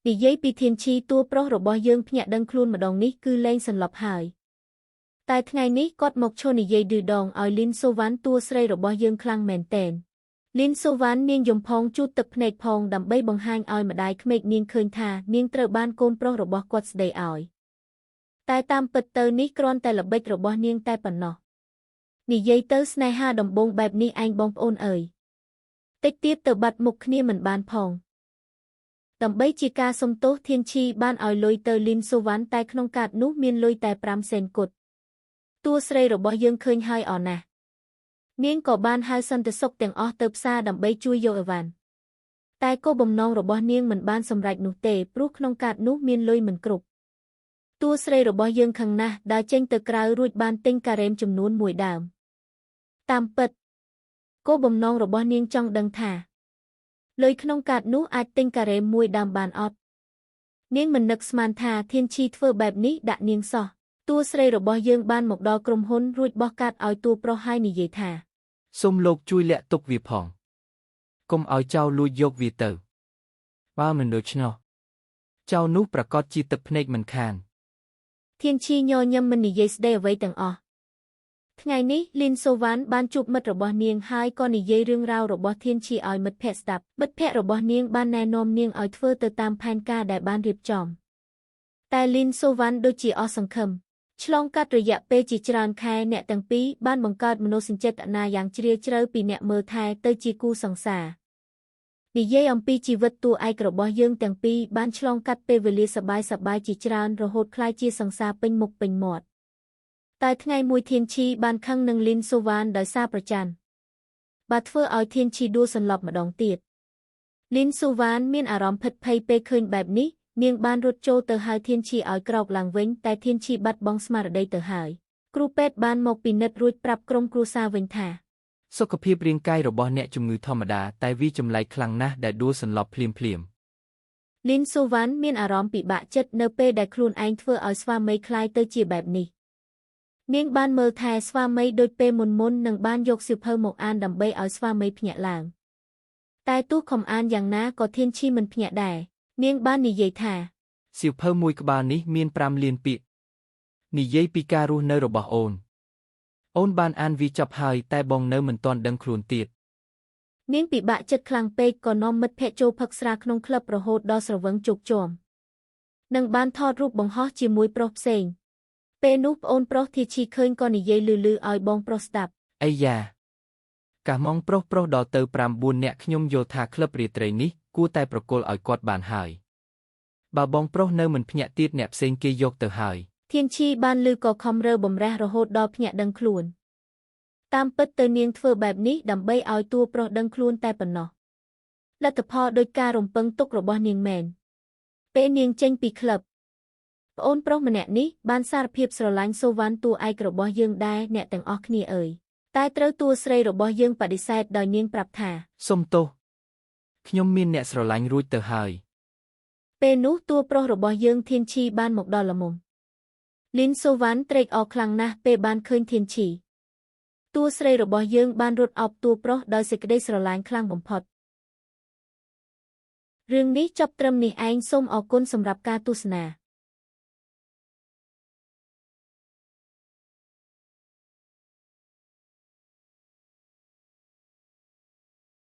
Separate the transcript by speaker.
Speaker 1: និយាយពីធានឈីតួប្រុសរបស់យើងភ្ញាក់ដឹងខ្លួនម្ដងនេះគឺលែងសន្លប់ហើយតែថ្ងៃនេះគាត់មកឈរនិយាយឌឺដងឲ្យលីនសូវ៉ាន់តួស្រីរបស់យើងខ្លាំងមែនទែនលីនសូវ៉ាន់នាងយំផងជូតទឹកភ្នែកផងដើម្បីបង្ហាញឲ្យម្ដាយក្មេកនាងឃើញថានាងត្រូវបានកូនប្រុសរបស់គាត់ស្ដីឲ្យតែតាមពិតទៅនេះគ្រាន់តែល្បិចរបស់នាងតែប៉ុណ្ណោះនិយាយទៅស្នេហាដំបូងបែបនេះឯងបងប្អូនអើយតិចទៀតទៅបាត់មុខគ្នាមិនបានផងដើម្បីជាការសុំទោសធានឈីបានឲ្យលុយទៅលីនសូវ៉ាន់តែក្នុងកាតនោះមានលុយតែ5សេនគត់តួស្រីរបស់យើងឃើញហើយអរណាស់នាងក៏បានហៅសន្តិសុខទាំងអស់ទៅផ្សារដើម្បីជួយយកអីវ៉ាន់តែគោលបំណងរបស់នាងមិនបានសម្រេចនោះទេព្រោះក្នុងកាតនោះមានលុយមិនគ្រប់តួស្រីរបស់យើងខឹងណាស់ដើរចេញទៅក្រៅរួចបានទិញការ៉េមចំនួនមួយដើមតាមពិតគោលបំណងរបស់នាងចង់ដឹងថាលុយក្នុងកាតនោះអាចទិញការ៉េមមួយដើមបានអត់នាងមិននឹកស្មានថាធានឈីធ្វើបែបនេះដាក់នាងសោះតួស្រីរបស់យើងបានមកដល់ក្រុមហ៊ុនរួចបោះកាតឲ្យតួប្រុសហើយនិយាយថា
Speaker 2: សូមលោកជួយលាក់ទុកវាផងកុំឲ្យចៅលួចយកវាទៅបើមិនដូច្នោះចៅនោះប្រកាសជាទឹកភ្នែកមិនខាន
Speaker 1: ធានឈីញញឹមមិននិយាយស្ដីអ្វីទាំងអស់ថ្ងៃនេះលីនសូវ៉ាន់បានជួបមិត្តរបស់នាងហើយក៏និយាយរឿងរ៉ាវរបស់ធានឈីឲ្យមិត្តភក្តិស្ដាប់មិត្តភក្តិរបស់នាងបានណែនាំនាងឲ្យធ្វើទៅតាមផែនការដែលបានរៀបចំតែលីនសូវ៉ាន់ដូចជាអស់សង្ឃឹមឆ្លងកាត់រយៈពេលជាច្រើនខែអ្នកទាំងពីរបានបង្កើតមនោសញ្ចេតនាយ៉ាងជ្រាលជ្រៅពីអ្នកមើលថែទៅជាគូសង្សារនិយាយអំពីជីវិតតួឯករបស់យើងទាំងពីរបានឆ្លងកាត់ពេលវេលាសប្បាយៗជាច្រើនរហូតក្លាយជាសង្សារពេញមុខពេញមាត់តែថ្ងៃមួយធានឈីបានខឹងនឹងលីនសូវ៉ានដោយសារប្រច័ណ្ឌបាទធ្វើឲ្យធានឈីដួលសន្លប់ម្ដងទៀតលីនសូវ៉ានមានអារម្មណ៍ភិតភ័យពេលឃើញបែបនេះនាងបានរត់ចូលទៅហៅធានឈីឲ្យក្រោកឡើងវិញតែធានឈីបាត់បង់ស្មារតីទៅហើយគ្រូពេទ្យបានមកពិនិត្យរួចប្រាប់ក្រុមគ្រួសារវិញថា
Speaker 2: សុខភាពរាងកាយរបស់អ្នកជំងឺធម្មតាតែវាចម្លែកខ្លាំងណាស់ដែលដួលសន្លប់ភ្លាមភ្លាម
Speaker 1: លីនសូវ៉ាន់មានអារម្មណ៍ពិបាកចិត្តនៅពេលដែលខ្លួនឯងធ្វើឲ្យស្វាមីក្លាយទៅជាបែបនេះនាងបានមើលថែស្វាមីដូចពេលមុនមុននិងបានយកសៀវភៅមកអានដើម្បីឲ្យស្វាមីភ្ញាក់ឡើងតែទោះខំអានយ៉ាងណាក៏ធានឈីមិនភ្ញាក់ដែរនាងបាននិយាយថា
Speaker 2: សៀវភៅមួយក្បាលនេះមាន5លានពាក្យនិយាយពីការរស់នៅរបស់អូនអូនបានអានវាចប់ហើយតែបងនៅមិនទាន់ដឹងខ្លួនទៀត
Speaker 1: នាងពិបាកចិត្តខ្លាំងពេកក៏នាំមិត្តភក្តិចូលផឹកស្រាក្នុងក្លឹបរហូតដល់ស្រវឹងជោគជាំនិងបានថតរូបបង្ហោះជាមួយប្រុសផ្សេងពេលនោះប្អូនប្រុសធាឈីឃើញក៏និយាយលឺៗឲ្យបងប្រុសស្ដាប់
Speaker 2: អីយ៉ាកាសម៉ងប្រុសប្រុសដល់ទៅ5-4នាក់ខ្ញុំយល់ថាក្លឹបរាត្រីនេះគួរតែប្រគល់ឲ្យគាត់បានហើយបើបងប្រុសនៅមិនភ្ញាក់ទៀតអ្នកផ្សេងគេយកទៅហើយ
Speaker 1: ធានឈីបានលឺក៏ខំរើបំរះរហូតដល់ភ្ញាក់ដឹងខ្លួនតាមពិតទៅនាងធ្វើបែបនេះដើម្បីឲ្យតួប្រុសដឹងខ្លួនតែប៉ុណ្ណោះលទ្ធផលដោយការរំពឹងទុករបស់នាងមែនពេលនាងចេញពីក្លឹបប្អូនប្រុសម្នាក់នេះបានសារភាពស្រឡាញ់សូវ៉ាន់តួឯករបស់យើងដែរអ្នកទាំងអស់គ្នាអើយតែត្រូវតួស្រីរបស់យើងបដិសេធដោយនាងប្រាប់ថា
Speaker 2: សុំទោសខ្ញុំមានអ្នកស្រឡាញ់រួចទៅហើយ
Speaker 1: ពេលនោះតួប្រុសរបស់យើងធានឈីបានមកដល់ល្មមលីនសូវ៉ាន់ត្រេកអរខ្លាំងណាស់ពេលបានឃើញធានឈីតួស្រីរបស់យើងបានរត់អោបតួប្រុសដោយសេចក្តីស្រឡាញ់ខ្លាំងបំផុតរឿងនេះចប់ត្រឹមនេះឯងសូមអរគុណសម្រាប់ការទស្សនា